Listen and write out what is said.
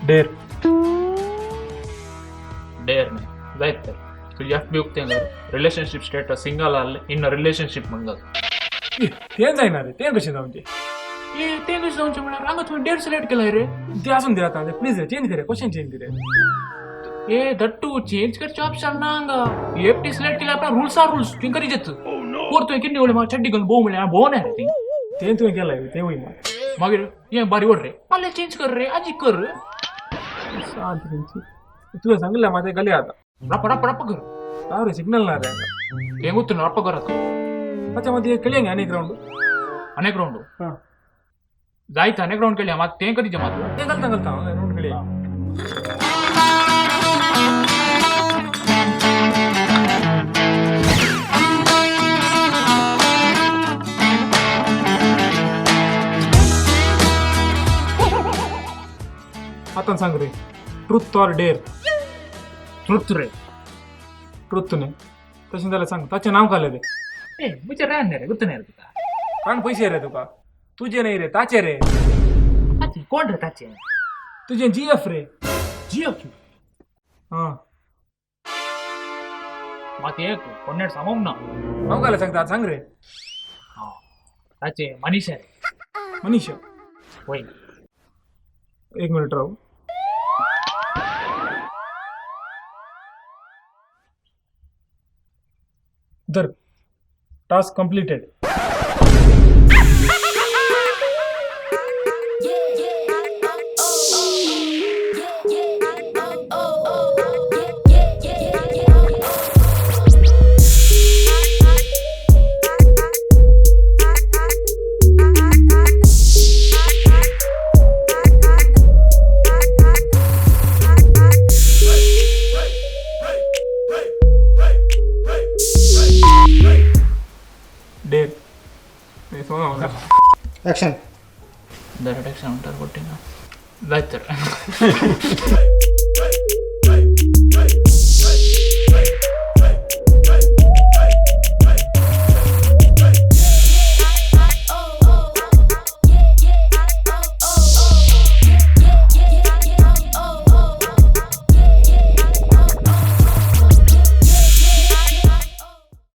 Der. Dare न्ही जायत तर तुजी एफ बी उक्तें कर. रिलेशनशीप स्टेटस सिंगल आहलें, इन अ रिलेशनशीप म्हण घाल. तें जायना रे, तें कशें जावचें? ए, तें कशें जावचें म्हळ्यार हांगा तुवें डेअर सिलेक्ट केलाय रे. तें आसून दे आतां, प्लीज रे, चेंज कर, क्वेश्चन चेंज रे. ए दट्टू, चेंज करचे ऑप्शन ना हांगा. एफ टी सिलेक्ट केल्या आपला रुल्स are rules, तुवें करीजेच. पोर तुवें कितें निवडलें? म्हाका चड्डी घालून भोव म्हळ्यार हांवें भोंवना रे ती. तें तुवें केलाय तें वय मात. मागीर हें बारी वड रे, पाले चेंज कर रे, आजी कर. शांत खंयची तुवें सांगिल्लें म्हाका, तें घालया आतां. रप रप रप कर. हांव रे, सिग्नल ना रे हांगा. तें गुत्तु रप्प कर आतां. ताच्या मदीं एक खेळया आनी एक रावंड. अनेक रावंड. हां. जायत अनेक रावंड खेळया मात, तें करीजे मात. तें घालता घालता रावंड खेळया. आतां सांग रे, ट्रूथ ऑर डेअर? ट्रुथ रे. ट्रूथ न्ही? तशें जाल्यार सांग, ताचें नांव घालें रे. ए, म्हजें रान रे, गुत्त न्ही रे तुका. कोण पयशे रे तुका? तुजे न्ही रे, ताचे रे. ताचें कोण रे ताचें? तुजें जी एफ रे. जी एफ? हां. मात एक कोणें सांगूंक ना. हांव घालें सांगता, सांग रे. हां, ताचें मनीषा रे. मनीषा? वय. एक मिनिट राव. धर, task completed. Dare. Action. Direct centre कोटिना जायत तर.